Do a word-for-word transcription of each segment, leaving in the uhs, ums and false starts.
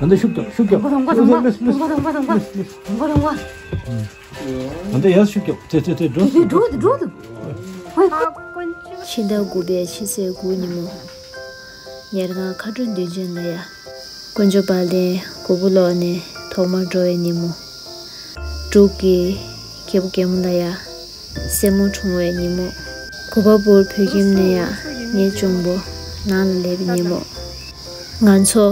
ད་ལྟ་ཤུགས་རྒྱོབ། ཤུགས་རྒྱོབ། ཐོང་གོ་ཐོང་གོ་ཐོང་གོ་ཐོང་གོ་ཐོང་གོ་ཐོང་གོ་ཐོང་གོ་ཐོང་གོ། ད་ལྟ་ཡར་ཤུགས་རྒྱོབ། དེ་དེ་དེ་འགྲོ། དེ་འགྲོ་དེ་འགྲོ་དེ། ཕྱི་ཟླ་དགུ་པའི་ཕྱི་ཚེས་དགུ་ཉིན་མོ། ཉེར་ལྔ་མཁའ་འགྲོ་དུས་ཆེན་ལ་ཡ། དཀོན་མཆོག་དཔལ་ལྡན་མགོན་པོ་ལོག་ནས་ཐོག་མར་འགྲོ་བའི་ཉིན་མོ། འབྲུག་གི་རྒྱལ་པོ་རྒྱལ་མོ་ལ་ཡ། སྲས་མོ་འཁྲུངས་པའི་ཉིན་མོ། གུས་པ་པུར་བོད་ཁྱིམ་ནས་ཡ། ངའི་གཅུང་པོ་ནང་ལ་སླེབས་པའི་ཉིན་མོ། ང་ཚོ་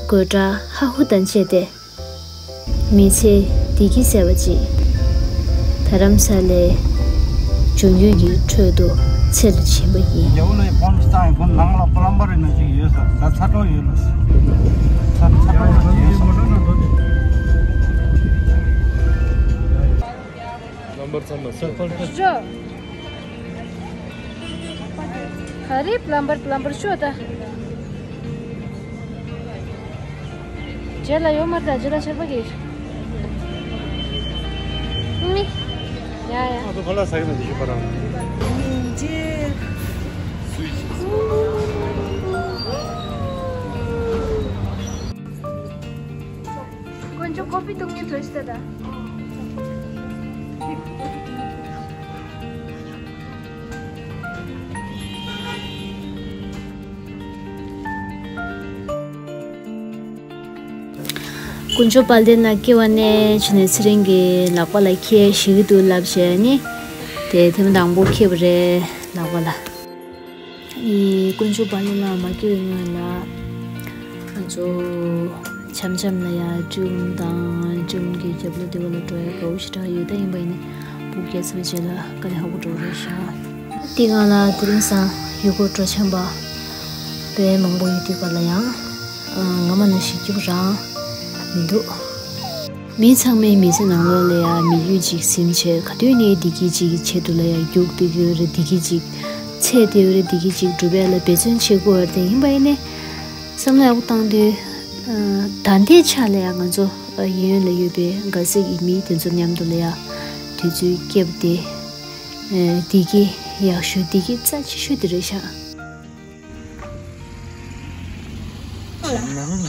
དགོད་བྲ་ཧ་ཧུ་དང་བཅས་ཏེ། མི་ཚེ་བདེ་སྐྱིད་ཟེར་བ་ཅིག་རྡ་རམ་ས་ལའི་འབྱུང་འགྱུར་གྱི་ཁྲོད་དུ་ཚེ་རུ་ཕྱིན་པ་ཡིན། རྒྱལ་པོ་ལ་ཡི་ཕོན་ཅི་བཏང་ཡིན། ཁོ་ནང་ལ་པ་ལམ་པར་ཡིན་ན་ཅིག་ཡོད་ས། ད་ཚ་གྲང་ཡོད་ལ། ཚ་ཚ་གྲང་ཡོད་ས། ལམ་བར་ཚང་མ་ཟེར། ག་རེ་ལམ་བར་ལམ་བར་ཤོད་ད། རྗེས་ལ་ཡོད་མ་རེད་ད། རྗེས་ལ་ཆར་པ་གིས། ཨུ་མི། ཡ་ཡ། ཨ་ཏོ་ཁོ་ལ་ཟ་གི་མེད་དེ་ཤི་པ་རང་། ཨུམ་ཅི། དཀོན་མཆོག་ཀོ་ཕི་བཏུང་ཉེ་དྲོ་ཤི་ད་ད། དཀོན་མཆོག་དཔལ་ལྡན་ལགས་སྐྱེ་བ་ནས་བྱས་ནས་ཚེ་རིང་གི་ལག་པ་ལ་ཁྱེར་ཞིག་གི་འདུག་ལབ་བྱས་ནི། དེ་ཐེངས་མ་དང་པོ་ཁྱེར་བ་རེད་ལག་པ་ལ། ཨི། དཀོན་མཆོག་དཔལ་ལྡན་ལགས་མ་སྐྱེ་བའི་སྔོན་ལ། ང་ཚོ་འཆམ་འཆམ་ལ་ཡ་སྤྲེའུ་དང་སྤྲེའུ་གི་རྒྱབ་ལོགས་དེ་བ་ལ་འགྲོ་ཡ་དགའ་བོ་ཞེ་དྲག་ཡོད། ད་ཡིན་པ་ཡིན་ནི་བུ་སྐྱེས་ཚར་རྗེས་ལ་དཀའ་ལས་ཁག་པོ་འགྲོ་རེད་ཤག་དེ་སྒང་ལ་དེ་རིང་སང་ཡུལ་སྐོར་སྤྲོ་འཆམ་པ་དཔེ་མང་པོ་ཡོད་དུས་ག་ལ་ཡང་། ཨ། ང་མ་ན་ཞིག་རྒྱུགས་རང་མི་འདུག་མི་ཚང་མའི་མི་ཚེ་ནང་ལོགས་ལ་ཡ་མི་རྒྱུད་ཅིག་ཟིན་བྱས། ག་དུས་ནས་བདེ་སྐྱིད་ཅིག་གི་ཆེད་དུ་ལ་ཡ་རྒྱུགས་བསྡད་ཀྱི་ཡོད་རེད། བདེ་སྐྱིད་ཅིག་འཚོལ་བསྡད་ཡོད་རེད། བདེ་སྐྱིད་ཅིག་སྒྲུབ་ཡ་ལ་འབད་བརྩོན་བྱེད་དགོས་རེད། དེ་ཡིན་པ་ཡིན་ནའི་བསམ་བློ་ཡག་པོ་བཏང་དུས། ཨ། ད་ལྟའི་ཆ་ལ་ཡ་ང་ཚོ་གཡས་གཡོན་ལ་ཡོད་པའི་དགའ་སྐྱིད་ཀྱི་མི་དེ་ཚོ་མཉམ་དུ་ལ་ཡ་དུས་ཚོད་བསྐྱལ་བ་དེ། ཨ། བདེ་སྐྱིད་ཡག་ཤོས། བདེ་སྐྱིད་རྩ་ཆེ་ཤོས་དེ་རེད་ཤག་ཞེད་སྣང་ལ།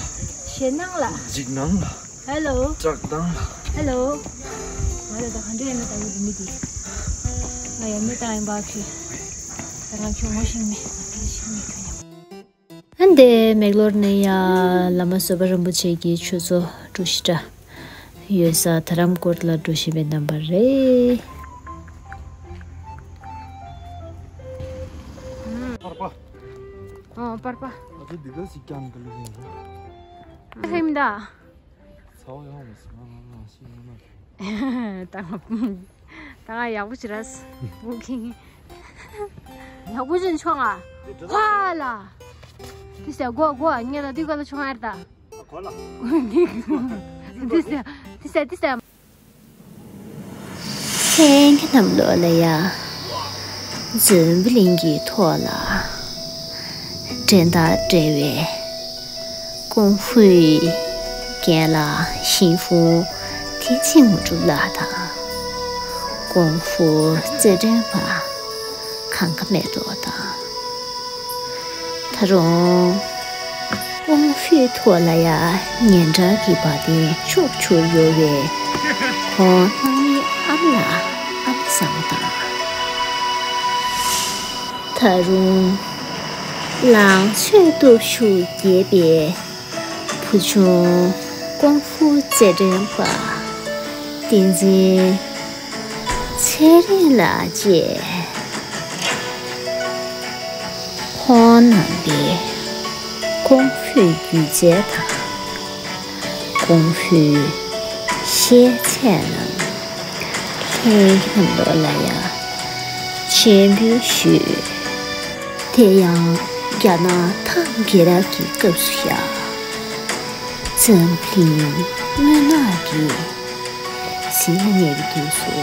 ཞེད་སྣང་ལ། འཇིགས་སྣང་ལ། ཧེ་ལོ། བཀྲག་མདངས་ལ། ཧེ་ལོ། ང་ལ་ད་ག་འདྲ་ཡིན་ན་ད་ཡོད་རེད་མི་འདི། ང་ཡང་མི་བཏང་ཡིན་པ་ཁྱོད། ད་ང་ཁྱོད་ངོ་ཤེས་མེད། ང་ད་ཤེས་མེད་ཁྱོད་ཡང་། ཨ་འདི་མེག་ལོར་ནས་ཡ་བླ་མ་བཟོད་པ་རིན་པོ་ཆེ་གི་ཆོས་ཚོགས་འགྲོ་ཞིག་འདྲ་ཡོད་ས་དྷ་རམ་ཀོར་ལ་འགྲོ་བཞིན་པའི་རྣམ་པ་རེད། པར་པ། ཨོ་པར་པ། ཨ་ཙི་འདི་ག་ཞིག་ཀྱང་ག་ལེ་ཡིན་ར། ཧེ་མི་ད། ཚ་བ་ཡང་མ་སོང་ང་ང་ང་ཤི་ང་ང་། ད་ང་ད་ང་ཡག་པོ་བྱེད་ར། བུ་ཁིང་། ཡག་པོ་བྱེད་ཆོག་ང་། ཧ་ལ། དེ་ཟེར་གོ་གོ་ངས་ལ་དུས་ག་ལ་ཆུང་ཨར་ད། གོ་ལ། དེ་ཟེར་དེ་ཟེར་དེ་ཟེར། ལྷན་རྒྱས་རྣམས་ལོ་ལ་ཡ། འཛམ་བུ་གླིང་གི་ཐོག་ལ། འགྲན་ཟླ་བྲལ་བའི་ཀུང་ཧྥུའི་རྒན་ལགས་ཤིན་ཧྥུང་ཐེན་ཅིན་དངོས་གྲུབ་ལགས་དང་། ཀུང་ཧྥུ་རྩེད་འགྲན་པ་གངས་དཀར་མེ་ཏོག་དང་། ད་རུང་། ཀུང་ཧྥུའི་ཐོག་ལ་ཡ་སྙན་གྲགས་ཀྱི་བ་དན་ཕྱོགས་བཅུར་གཡོ་བའི་ཁོང་ནང་མི་ཨ་མ་ལགས་ཨ་མ་བཟང་མོ་དང་། ད་རུང་། ལང་ཚོའི་སྟོབས་ཤུགས་རྒྱས་པའི་བུ་ཆུང་ཀུང་ཧྥུ་རྩེད་འགྲན་པ་བསྟན་འཛིན་ཚེ་རིང་ལགས་བཅས། ཁོང་རྣམ་པའི་ཀུང་ཧྥུའི་སྒྱུ་རྩལ་དང་། ཀུང་ཧྥུའི་ཤེས་ཚད་རྣམས་ལྷན་རྒྱས་རྣམས་ལོ་ལ་ཡ་སྤྱན་འབུལ་ཞུས། དེ་ཡང་རྒྱ་ནག་ཐང་རྒྱལ་རབས་ཀྱི་སྐབས་སུ་ཡ། འཛམ་གླིང་དངོས་གནས་ཀྱི་ཟིལ་ལ་ཉེ་བའི་དུས་སུ།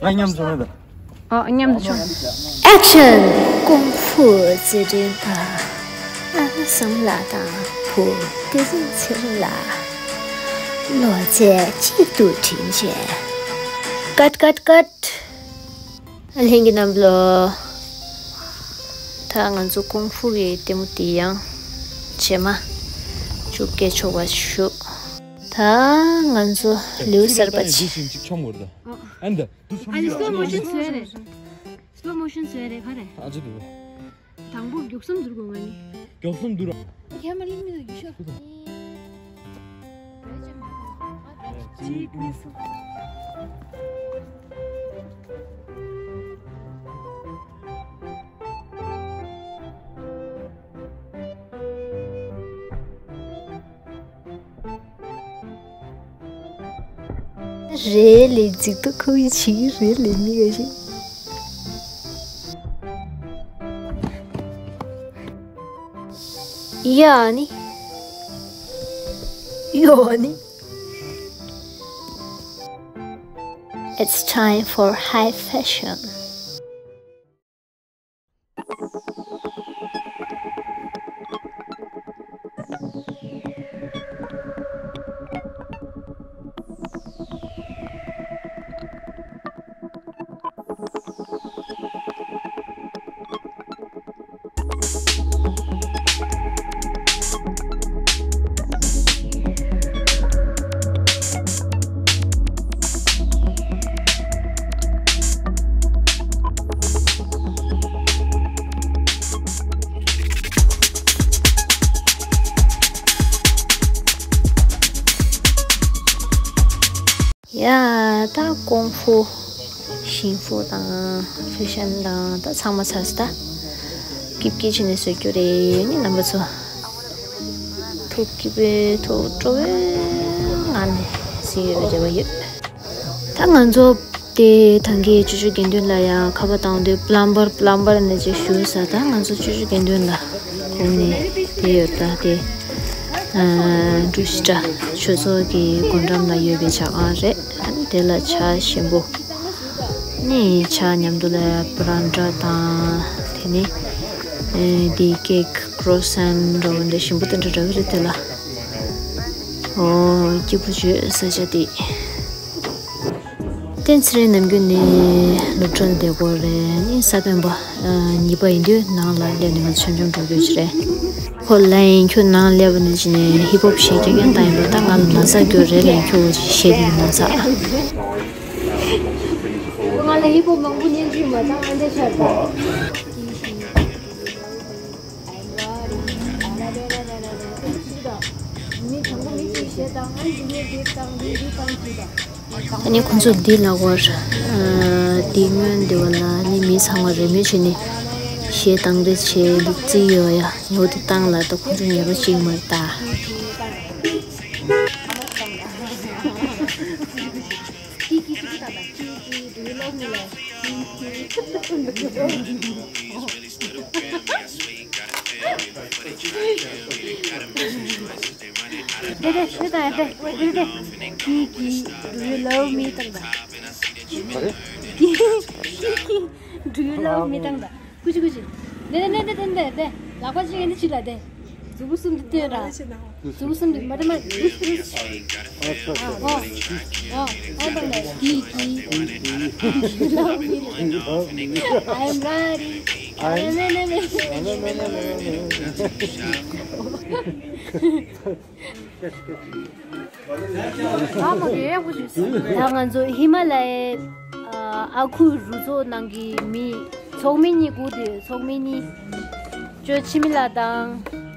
ང་མཉམ་བྱུང་ཡོད་པ། ཨོ་མཉམ་དུ་བྱུང་། ཨེག་ཤན། ཀུང་ཧྥུ་རྩེད་འགྲན་པ་ཨ་མ་བཟང་ལགས་དང་བུ་བསྟན་འཛིན་ཚེ་རིང་ལགས། ལོ་ཚད་གཅིག་ཏུ་དྲིན་ཆེ། ཀཊ་ཀཊ་ཀཊ། ལྷན་རྒྱས་རྣམས་ལོ། ད་ང་ཚོ་ཀུང་ཧྥུ་གི་ལྟད་མོ་དེ་ཡང་རྗེས་མ་མཇུག་སྐྱེལ་ཆོག་པ་ཞུ། ད་ང་ཚོ་ལེའུ་གསར་པ་ཅིག་འདི་བཞིན་ཅིག་འཆམ་དགོས་རེད་ད། ཨ་འདི་སི་ལོ་མོ་ཤན་བཟོས་རེད། སི་ལོ་མོ་ཤན་བཟོས་རེད་ག་རེད། ཨ་ཅི་འདུག་དང་པོ་མགྱོགས་སུམ་བསྡུར་དགོས་ང་ནི། མགྱོགས་སུམ་བསྡུར། ཁྱེད་མ་ལིག་མི་འདུག་ཡུ་ཤོ། གཅིག་གཉིས་གསུམ། རེད་ལས་ཚིག་ཏུ་ཁུ་ཡི་ཆིག་རེད་ལས་མི་ག་ཞིག་ཡ་ནི། ཡོ་ནི། It's time for high fashion. ཡ། ད་ཀོང་ཧྥུ་ཤིང་ཧྥུ་དང་ཧྥེ་ཤན་དང་ད་ཚང་མ་ཚར་སོང་ད། སྐྱིད་སྐྱིད་བྱས་ནས་བཟོ་རྒྱུ་རེད་ནི་རྣམ་པ་ཚོ། ཐུགས་སྐྱིད་པོའི་ཐུགས་སྤྲོ་བོའི་ངང་ནས་གཟིགས་ཡོད་པའི་རེ་བ་ཡོད། ད་ང་ཚོ་དེ་ཐང་གི་ཅོ་ཅོ་དགེ་འདུན་ལ་ཡང་ཁ་པར་བཏང་དུས་པླམ་བར་པླམ་བར་ནས་ཅིག་ཞུ་ས་ད་ང་ཚོ་ཅོ་ཅོ་དགེ་འདུན་ལ་ཁོང་ནས་དེ་ཡོད་ད་དེ་འབྲུ་ཤི་ཏྲ་ཆོས་ཚོགས་ཀྱི་སྒོ་འགྲམ་ལ་ཡོད་པའི་ཇ་ཁང་རེད། དེ་ལ་ཇ་ཞིམ་པོ་ནི་ཇ་མཉམ་དུ་ལ་པ་རན་ཏྲ་དང་དེ་ནི་དེ་ཀེག་ཀྲོ་སན་འདྲ་བོ་འདྲ་ཞིམ་པོ་དེ་འདྲ་འདྲ་གི་རེད་དེ་ལ། ཨོ་སྐྱིད་པོ་བྱོས་ས་ཆ་དེ། བསྟན་ཚེ་རིང་ནམ་རྒྱུན་ནི་སློབ་གྲྭ་ལ་བསྡད་ཀྱི་ཡོད་རེད། ནི་ས་སྟོན་པ་གཉིས་པ་ཡིན་དུས་ནང་ལ་སླེབས་ནས་ང་ཚོ་འཆམ་འཆམ་འགྲོ་རྒྱུ་ཅིག་རེད། ཁོ་ལན་ཁྱོད་ནང་སླེབས་པ་ནས་ཅི་ནས་ཧིབ་ཧོབ་གཞས་རྐྱང་རྐྱང་བཏང་ཡིན་པ་ད་ང་ལ་ན་ཚ་རྒྱུ་རེད་ལན་ཁྱོད་འོ་ཅིག་གཞས་དེ་ན་ཚ། ང་ལ་ཧིབ་ཧོབ་མང་པོ་ཉན་རྒྱུ་མ་བཏང་ཨ་འདྲ་ཆགས་སོང་། ཨ་ནི་ཁོང་ཚོ་འདི་ལ་བར་འདི་སྔོན་འདི་བ་ལ་ནི་མི་ཚང་མ་རེ་མོས་བྱས་ནས་གཞས་བཏང་རེས་བྱས་འདུག་རྩིས་ཡོད་ཡ་ཉོ་དེ་བཏང་ལ་ད་ཁོང་ཚོ་ཉེས་པ་ཅིག་མ་རེད་ད། དེ་དེ་དེ་དང་དེ་དེ་དེ། Do you love me? དང་དང་། Do you love me? དང་དང་། ཀུ་ཅི་ཀུ་ཅི། དེ་དེ་དེ་དེ་དེ་དེ། ལག་པ་གཅིག་ཡིན་དེ་ཅི་ལ་དེ། མཛུབ་གུ་གསུམ་དེ་སྟོན་ར། མཛུབ་གུ་གསུམ་དེ་མ་དེ་མ་དུས་དུས། ཨ་ཨོ། ཨོ་ཨ་དང་དང་། གི་གི། Do you love me? I am ready. I am ready. ད་ང་ཚོ་ཧི་མ་ལ་ཡའི་ཨ་ཁུ་རུ་ཚོགས་ནང་གི་མི་ཚོགས་མི་གཉིས་སྒུག་བསྡད་ཡོད། ཚོགས་མི་གཉིས་ཅོ་འཆི་མེད་ལགས་དང་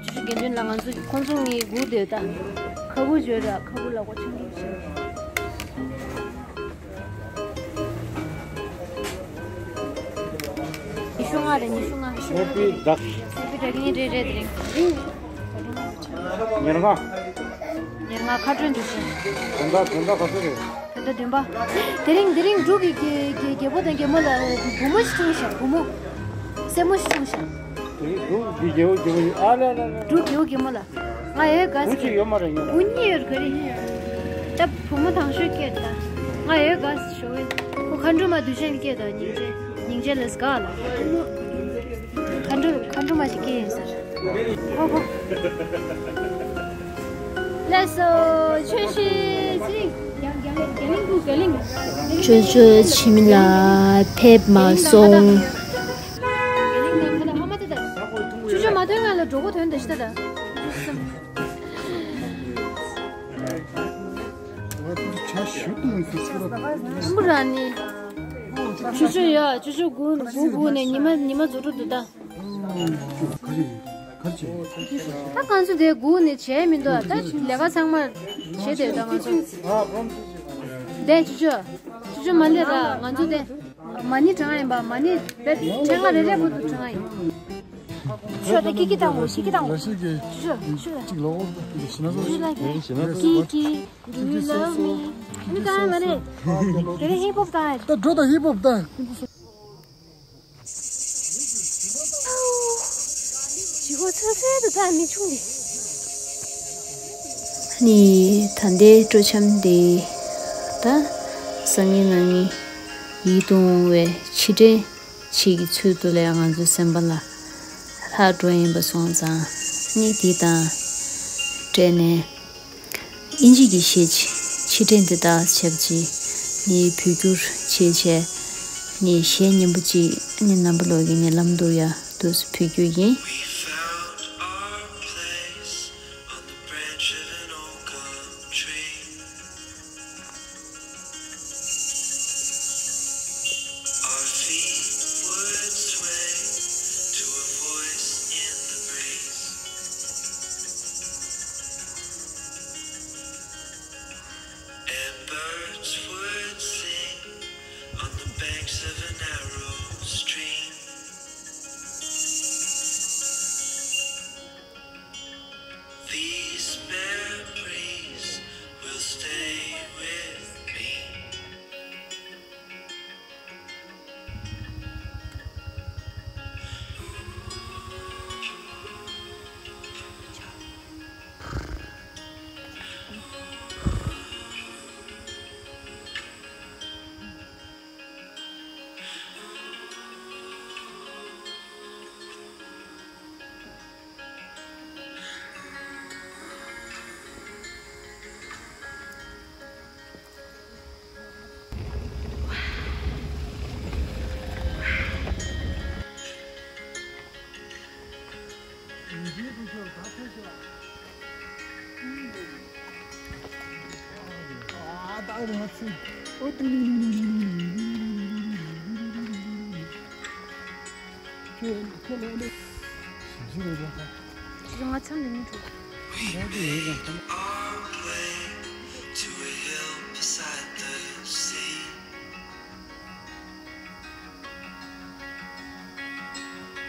ཅོ་ཅོ་དགེ་འདུན་ལགས། ང་ཚོ་ཁོང་ཚོ་གཉིས་སྒུག་བསྡད་ཡོད་ད། ཁ་ཁུ་བྱོས་ར། ཁ་ཁུ་ལ་གོ་ཆུང་ཆུང་བྱོས། ཉི་ཤུ་ལྔ་རེད། ཉི་ཤུ་ལྔ། ཧེ་པི་ཌག་ཧེ་པི་ཌག་ཡིན་རེད་རེད་དེ་རིང་། ཉེར་ལྔ། ཉེར་ལྔ་ཁ་སྤྲོད་འདུག་ཤིང་། དོན་དག་དོན་དག་ག་ཚོད་རེད། དོན་དག་བདུན་པ། དེ་རིང་དེ་རིང་འབྲུག་གི་རྒྱལ་རྒྱལ་རྒྱལ་པོ་དང་རྒྱལ་མོ་ལ་བུ་མོ་ཞིག་འཁྲུངས་ཤག་བུ་མོ། སྲས་མོ་ཞིག་འཁྲུངས་ཤག་དེ་རིང་འབྲུག་གི་རྒྱལ་པོ་རྒྱལ་མོ་ཡིན་ཨ་ལེ་ལེ་ལེ། འབྲུག་རྒྱལ་པོ་རྒྱལ་མོ་ལ། ང་ཡོད་དགའ་བུ་གཅིག་ཡོད་མ་རེད་ཡིན། བུ་གཉིས་ཡོད་ག་རེ་ཡིན། ད་བུ་མོ་དང་ཤོས་སྐྱེས་ད། ང་ཡོད་དགའ་ཞོ་གི། ཁོ་མཁའ་འགྲོ་མ་དུས་ཆེན་སྐྱེས་ད་སྙིང་རྗེ། སྙིང་རྗེ་ལས་དགའ་ལ། མཁའ་འགྲོ་མཁའ་འགྲོ་མ་ཞིག་སྐྱེས་ཡིན་ཟེར། ཧོ་ཧོ། ལགས་སོ། ཆོས་ཤིག་ཚེ་རིང་། ཡང་ཡང་རྒྱ་གླིང་དུ་རྒྱ་གླིང་། ཅོ་ཅོ་འཆི་མེད་ལགས་ཕེབས་མ་སོང་། རྒྱ་གླིང་ནང་ཁ་ལ་ཧ་མ་ཏི་ད། ཡོག་པོ་དོན་དུ་ཤི་ད་ད། ཨ་མ་ར་ནི། ཆུ་ཆུ་ཡ། ཆུ་ཆུ་སྒུག་སྒུག་སྒུག་ནས་ཉི་མ་ཉི་མ་རྫོགས་འགྲོ་འདུག་ད། ད་ང་ཚོ་དེ་སྒུག་ནས་བྱས་མི་འདུག་ད་ལས་ཀ་ཚང་མ་བྱེད་བསྡད་ད་ང་ཚོ། དེ་ཆུ་ཆུ། ཆུ་ཆུ་མ་ལས་ར་ང་ཚོ་དེ། མ་ཎི་བགྲང་ཡིན་པ། མ་ཎི་བེད་ཕྲེང་བ་རེ་རེ་བོ་དུ་བགྲང་ཡིན། ཤོག་ད་ཀི་ཀི་བཏང་དགོས། ཀི་ཀི་བཏང་དགོས། ཤོག་ཤོག་ཤོག་ད། ཀི་ཀི། Do you love me? ཨ་ནི་གང་མ་རེད། དེ་རིང་ཧིབ་ཧོབ་གང་ཡིན། ད་འགྲོ་ད་ཧིབ་ཧོབ་ད། ཞི་གོ་ཚ་ཚ་དུ་ད་མི་ཆུང་རེད། ནི་ད་ལྟའི་སྤྲོ་འཆམ་དེ་ད་སང་ཉིན་གནངས་ཉིན་ཡིད་དུ་འོང་བའི་ཕྱིར་དྲན་ཞིག་གི་ཚུལ་དུ་ལས་ང་ཚོའི་སེམས་པ་ལ་ལྷག་འགྲོ་ཡིན་པ་སོང་ཙང་ནི་དེ་དང་སྦྲགས་ནས། དབྱིན་ཇི་གི་གཞས་ཕྱིར་དྲན་འདི་དག་བྱས་པ་ཅིག་ནི་བོད་བསྒྱུར་བྱས་བྱས་ནི་གཞས་སྙན་པོ་ཅིག་ནི་རྣམ་པ་ལོག་གི་ནི་ལམ་དུ་ཡ་འདུག་སེ་ཕུལ་རྒྱུ་ཡིན། We found our place on the branch of an old gum tree. Our feet would sway to a voice in the breeze. And birds would sing on the banks of a narrow stream. These memories will stay with me. ང་མཚམས་འདི་མི་འགྲོ། Our way to a hill beside the sea.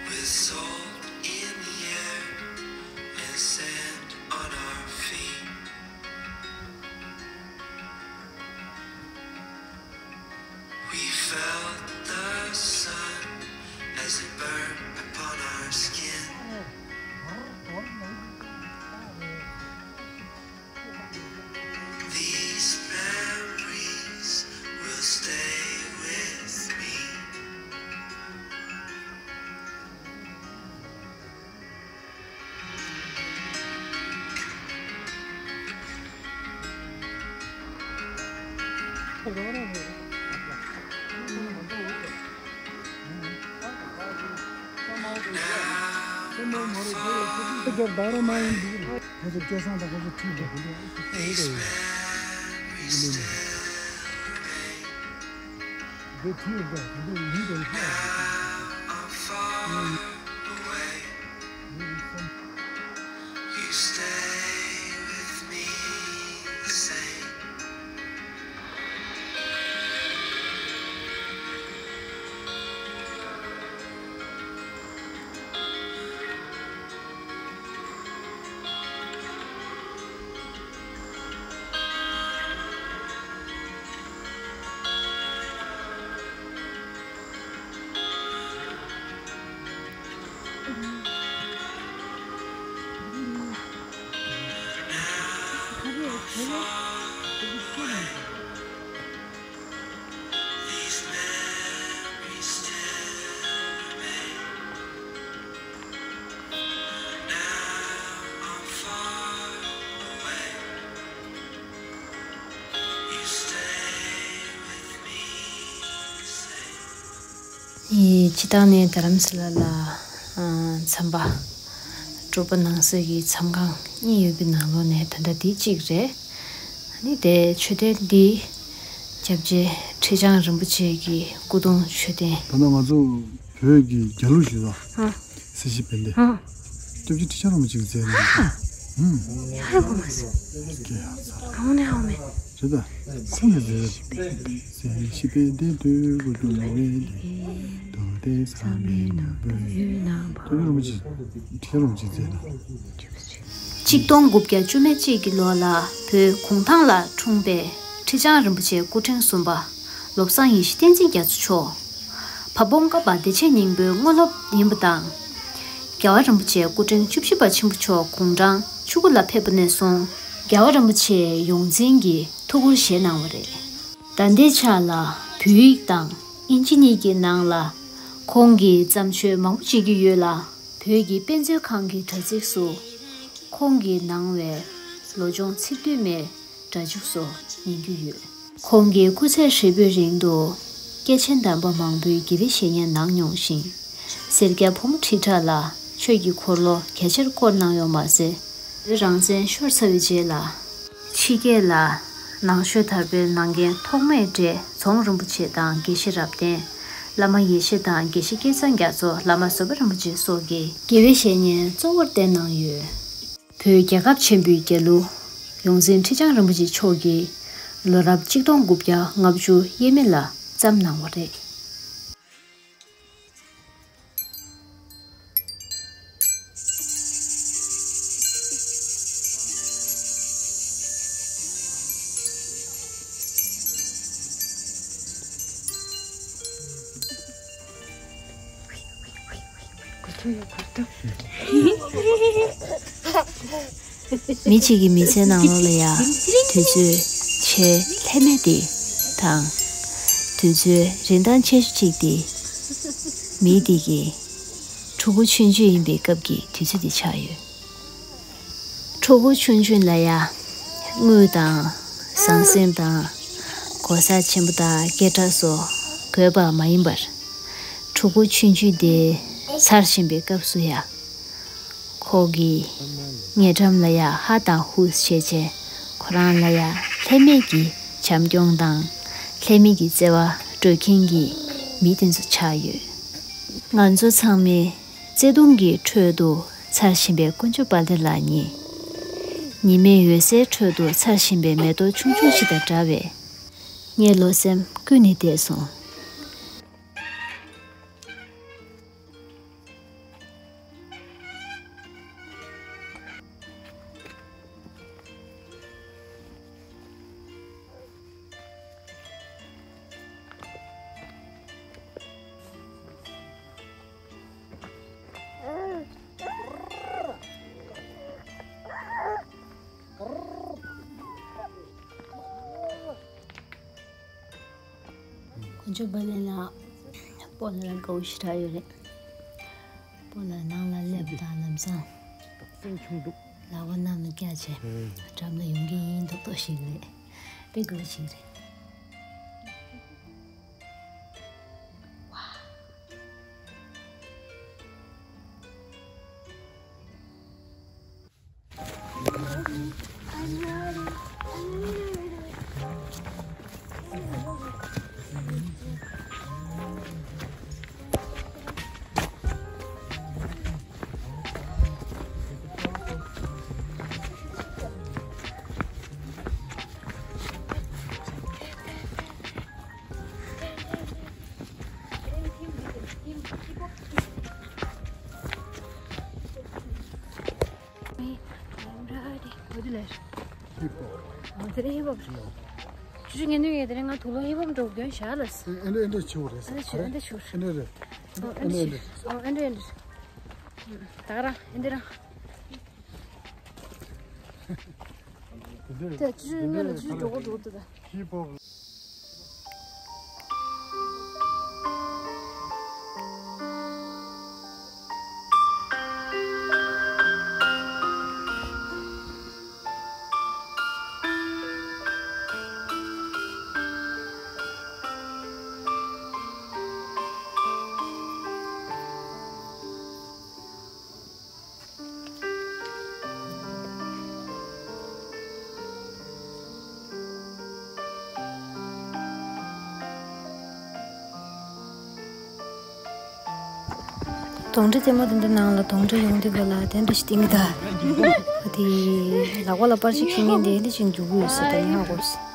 With salt in the air and sand on our feet. We felt the sun as it burned upon our skin. These memories will stay with me. ཡི་སྤྱི་བཏང་ནས་རྡ་རམ་ས་ལ་ལ་ཨ་འཚམས་པ་ རོ་པ་ནང་གསེས་ཀྱི་མཚམས་ཁང་གཉིས་ཡོད་པའི་ནང་ལོགས་ནས་ད་ལྟ་འདི་གཅིག་རེད། ཨ་ནི་དེ་མཆོད་རྟེན་འདི་སྐྱབས་རྗེ་ཁྲི་བྱང་རིན་པོ་ཆེ་གི་སྐུ་གདུང་མཆོད་རྟེན། ད་ལྟ་ང་ཚོ་བོད་ཀྱི་རྒྱལ་གླུ་ཞུ་ད། ཨ། སྲིད་ཞི་བན་དེ། ཨ། སྐྱབས་རྗེ་ཁྲི་བྱང་རིན་པོ་ཆེ་གི་མཛད་ནས། ཧ། ཧུམ། ཧ་གོ་མ་སོང་། སྐད་ཡག་ཚར། ཨ་ནི་ཧ་མེད། རེད་ད། ཁོང་གི་མཛད། སྲིད་ཞི་བན་དེ་དུས་ཀུན་ཏུ་ནོར་བའི་ལས། མདོ་སྡེ་ཚང་མའི་ནང་པའི་ཡུལ། ནང་པ། སྐྱབས་རྗེ་རིན་པོ་ཆེ། ཁྲི་བྱང་རིན་པོ་ཆེ་མཛད་ནས། གཅིག་སྟོང་དགུ་བརྒྱ་བཅུ་མེད་གཅིག་གི་ལོ་ལ་བོད་གུང་ཐང་ལ་འཁྲུངས་པའི་ཁྲི་བྱང་རིན་པོ་ཆེ་སྐུ་ཕྲེང་གསུམ་པ་བློ་བཟང་ཡེ་ཤེས་བསྟན་འཛིན་རྒྱ་མཚོ་མཆོག་བ་སྤུ་ངག་པ་བདེ་ཆེན་སྙིང་པོའི་དངོས་སློབ་ཡིན་པ་དང་། རྒྱལ་བ་རིན་པོ་ཆེ་སྐུ་ཕྲེང་བཅུ་བཞི་པ་ཆེན་པོ་མཆོག་དགུང་གྲངས་བཅུ་དགུ་ལ་ཕེབས་པ་ནས་བཟུང་རྒྱལ་བ་རིན་པོ་ཆེའི་ཡོངས་འཛིན་གྱི་ཐུགས་ཁུར་བཞེས་གནང་བ་རེད། ད་ལྟའི་ཆ་ལ་བོད་ཡིག་དང་དབྱིན་ཇི་གཉིས་ཀྱི་ནང་ལ་ཁོང་གིས་བརྩམས་ཆོས་མང་པོ་བྲིས་ཀྱི་ཡོད་ལ། བོད་ཀྱི་དཔེ་མཛོད་ཁང་གི་དྲ་ཚིགས་སུ་ཁོང་གིས་གནང་བའི་ལོ་ཆུང་ཚིག་བསྡུས་མའི་སྒྲ་འཇུག་སོགས་ཉན་རྒྱུ་ཡོད། ཁོང་གིས་སྐུ་ཚེ་ཧྲིལ་པོའི་རིང་དུ་སྐྱེས་ཆེན་དམ་པ་མང་པོའི་དགེ་བའི་བཤེས་གཉེན་གནང་མྱོང་ཞིང་། སེར་སྐྱ་ཕོ་མོ་ཁྲི་ཕྲག་ལ་ཆོས་ཀྱི་འཁོར་ལོ་རྒྱ་ཆེར་བསྐོར་གནང་ཡོད་མ་ཟད། རང་བཙན་ཤོར་ཚར་བའི་རྗེས་ལ། ཕྱི་རྒྱལ་ལ་ནང་ཆོས་དར་སྤེལ་གནང་མཁན་ཐོག་མའི་གྲས་རྫོང་རིན་པོ་ཆེ་དང་དགེ་བཤེས་རབ་བརྟན། བླ་མ་ཡེ་ཤེས་དང་དགེ་བཤེས་སྐལ་བཟང་རྒྱ་མཚོ། བླ་མ་བཟོད་པ་རིན་པོ་ཆེ་སོགས་ཀྱི་དགེ་བའི་བཤེས་གཉེན་གཙོ་བོར་བསྟེན་གནང་ཡོད། བོད་རྒྱལ་ཁབ་ཆེན་པོའི་རྒྱལ་གླུ་ཡོངས་འཛིན་ཁྲི་བྱང་རིན་པོ་ཆེ་མཆོག་གིས་ལོ་རབས་གཅིག་སྟོང་དགུ་བརྒྱ་ལྔ་བཅུ་ཡས་མས་ལ་བརྩམས་གནང་བ་རེད། མི་གཅིག་གི་མི་ཚེའི་ནང་ལོགས་ལ་ཡ། དུས་ཚོད་ཆེས་ལྷད་མེད་དེ་དང་། དུས་ཚོད་རིན་ཐང་ཆེ་ཤོས་གཅིག་དེ། མི་དེ་གི་ཕྲུ་གུ་ཆུང་ཆུང་ཡིན་པའི་སྐབས་ཀྱི་དུས་ཚོད་དེ་ཆགས་ཡོད། ཕྲུ་གུ་ཆུང་ཆུང་ལ་ཡ། དངུལ་དང་ཟང་ཟིང་དང་། གོ་ས་ཆེན་པོ་དང་སྐད་གྲགས་སོགས་དགོས་པ་མ་ཡིན་པར། ཕྲུ་གུ་ཆུང་ཆུང་དེ་འཚར་བཞིན་པའི་སྐབས་སུ་ཡ། ཁོ་གིས་ཉེ་འགྲམ་ལ་ཡ་ཧ་དང་ཧུ་བྱས་བྱས་ཁོ་རང་ལ་ཡ་ལྷད་མེད་ཀྱི་བྱམས་སྐྱོང་དང་ལྷད་མེད་ཀྱི་བརྩེ་བ་སྤྲོད་མཁན་གྱི་མི་དེ་ཚོ་ཆགས་ཡོད། ང་ཚོ་ཚང་མས་བརྩེ་དུང་གི་ཁྲོད་དུ་འཚར་བཞིན་པའི་དཀོན་མཆོག་དཔལ་ལྡན་ལགས་ཉིད། ཉི་མའི་འོད་ཟེར་ཁྲོད་དུ་འཚར་བཞིན་པའི་མེ་ཏོག་ཆུང་ཆུང་ཞིག་དང་འདྲ་བས། ངའི་བློ་སེམས་ཀུན་ནས་བདེ་སོང་། དཀོན་མཆོག་དཔལ་ལྡན་ལགས། སྤོ་ལགས་ལ་དགའ་བོ་ཞེ་དྲག་ཡོད་རེད། སྤོ་ལགས་ནང་ལ་སླེབས་དང་ལམ་སང་། སེམས་ཆུང་འདུག་ལག་པ་གནམ་ལ་བཀྱགས་བྱས། ཨེ། འགྲམ་ལ་ཡོང་གི་ཡིན་མདོག་མདོག་ཞིག་རེད། དཔེ་དགའ་བོ་ཞིག་རེད། འོ་དེ་ལས། ཧིབ་ཧོབ། འོ་དེ་རིང་ཧིབ་ཧོབ་རེད། ཆུ་ཆུ་ངས་ནུས་ཡས་དེ་རིང་ང་དུག་ལོག་ཧིབ་ཧོབ་འགྲོ་གི་ཡོད་ཤག་ལ། ཨེ་འདྲ་ཨེ་འདྲ་ཆེ་བོ་རེད་ས། ཨེ་འདྲ་ཆེ་བོ་ཨེ་འདྲ་ཆེ་བོ་རེད། ཨེ་འདྲ་རེད། ཨོ་ཨེ་འདྲ་ཨེ་འདྲ། ཨེ་འདྲ་ཨེ་འདྲ། ད་ག་རང་ཨེ་འདྲ་རང་། དེ་ཆུ་ཆུ་ངས་ལ་ཆུ་ཆུ་འགྲོ་གི་འདུག་ད། ཧིབ་ཧོབ། དོང་ཁྲ་ལྟད་མོ་དེ་འདྲ་ནང་ལ་དོང་ཁྲ་ཡོང་དུས་ག་ལ་དེ་འདྲ་ཞིག་སྟེང་གི་ད། དེ་ལག་པ་ལ་པར་ཞིག་ཁྱེར་མཁན་དེ་ལས་ཅིག་འཇུག་གི་ཡོད་ས་དེ་ཡང་ཧ་གོ་སོང་།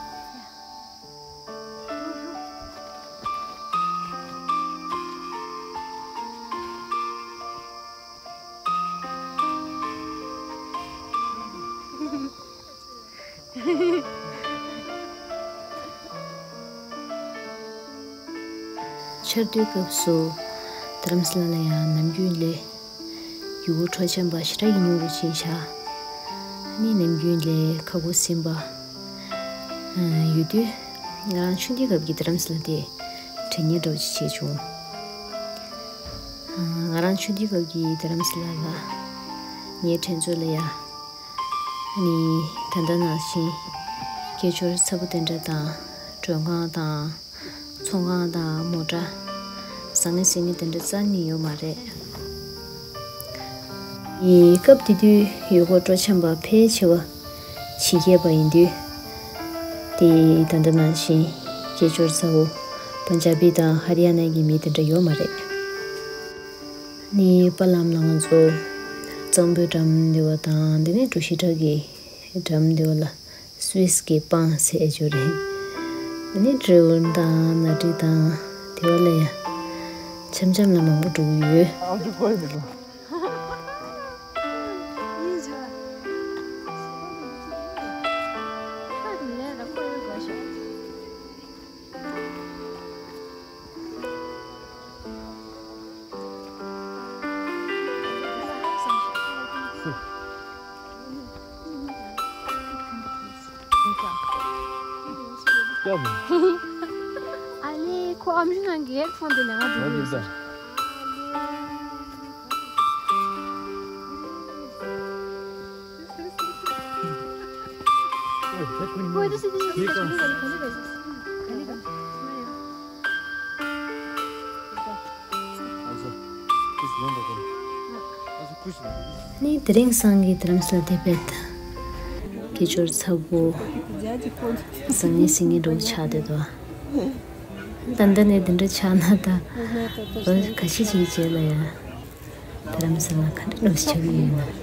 ཆར་དུས་སྐབས་སུ་རྡ་རམ་ས་ལ་ལ་ཡང་ནམ་རྒྱུན་ལས་ཡུལ་སྐོར་སྤྲོ་འཆམ་པ་ཞེ་དྲག་གི་ཉུང་རུ་ཕྱིན་ཤག་ཨ་ནི་ནམ་རྒྱུན་ལས་ཁ་ཁུ་སིམ་པ་ཡོད་དུས། ང་རང་ཆུང་དུས་སྐབས་ཀྱི་རྡ་རམ་ས་ལ་དེ་དྲན་ཉེ་འདྲ་བོ་ཅིག་བྱས་བྱུང་། ང་རང་ཆུང་དུས་སྐབས་ཀྱི་རྡ་རམ་ས་ལ་ལ་ངའི་དྲན་ཚོད་ལ་ཡ། ནི་ད་ལྟ་ནང་བཞིན་སྐད་ཅོར་ཚ་པོ་དེ་འདྲ་དང་མགྲོན་ཁང་དང་ཚོང་ཁང་དང་མོ་ཊ་ཟང་ངེ་ཟིང་ངེ་དེ་འདྲ་རྩ་ནས་ཡོད་མ་རེད། ནི་སྐབས་དེ་དུས་ཡུལ་སྐོར་སྤྲོ་འཆམ་པ་ཕལ་ཆེ་བ་ཕྱི་རྒྱལ་པ་ཡིན་དུས། དེ་ད་ལྟ་ནང་བཞིན་སྐད་ཅོར་ཚ་པོ་པན་ཇ་བི་དང་ཧ་རི་ཡ་ན་གི་མི་དེ་འདྲ་ཡོད་མ་རེད། ནི་པ་ལམ་ལ་ང་ཚོ་གཙང་པོའི་འགྲམ་འདི་བ་དང་འདི་ནས་གྲུ་བཞི་བྲག་གི་འགྲམ་འདི་བ་ལ་སུད་སི་གི་སྤང་ཟེར་ཨེ་ཅོ་རེད། ཨ་ནི་སྤྲེའུ་དང་ནག་དྲེག་དང་དེ་བ་ལ་ཡ་འཆམ་འཆམ་ལ་མང་པོ་འགྲོ་གི་ཡོད། ཨ་ལེ། ཁོ་ཨམ་ཆི་ནང་གི་ཧེཌ་ཕོན་དེ་ལས་ང་འགྲོ་གི་ཡོད། ནི་དེ་རིང་སང་གི་རྡ་རམ་ས་ལ་དེ་བེད། སྐད་ཅོར་ཚ་པོ་ཟང་ངེ་ཟིང་ངེ་འདྲ་བོ་ཆགས་བསྡད་འདུག་ད་ལྟ་ནས་དེ་འདྲ་ཆགས་ན་ད་ལོ་ཁ་ཤས་ཅིག་རྗེས་ལ་ཡ་རྡ་རམ་ས་ལ་ག་འདྲ་འདྲ་བོ་ཆགས་ཀྱི་ཡོད་ན།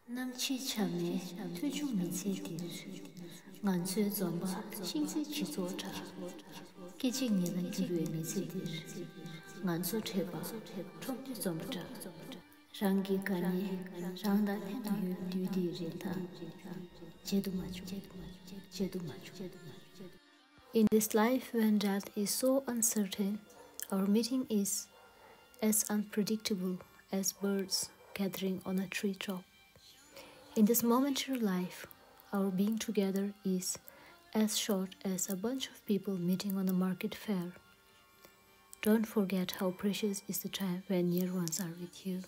གནམ་གཤིས་འཆམ་མེད་མཐོ་ཆུང་མི་ཚེ་འདིར། ང་ཚོའི་འཛོམས་པ་ཤིང་རྩེ་སྤྱི་ཚོགས་གྲྭ། སྐད་ཅིག་ཉིད་ལ་འགྱུར་བའི་མི་ཚེ་འདིར། ང་ཚོ་འཕྲད་པ་འཕྲོག་བསྡུས་འཛོམས་པ་འདྲ། རང་གི་དགའ་ཉེ་རང་དང་ལྷན་དུ་ཡོད་དུས་དེའི་རིན་ཐང་བརྗེད་དུ་མ་བཅུག་བརྗེད་དུ་མ་བཅུག In this life, when death is so uncertain, our meeting is as unpredictable as birds gathering on a treetop. In this momentary life, our being together is as short as a bunch of people meeting on a market fair. Don't forget how precious is the time when near ones are with you.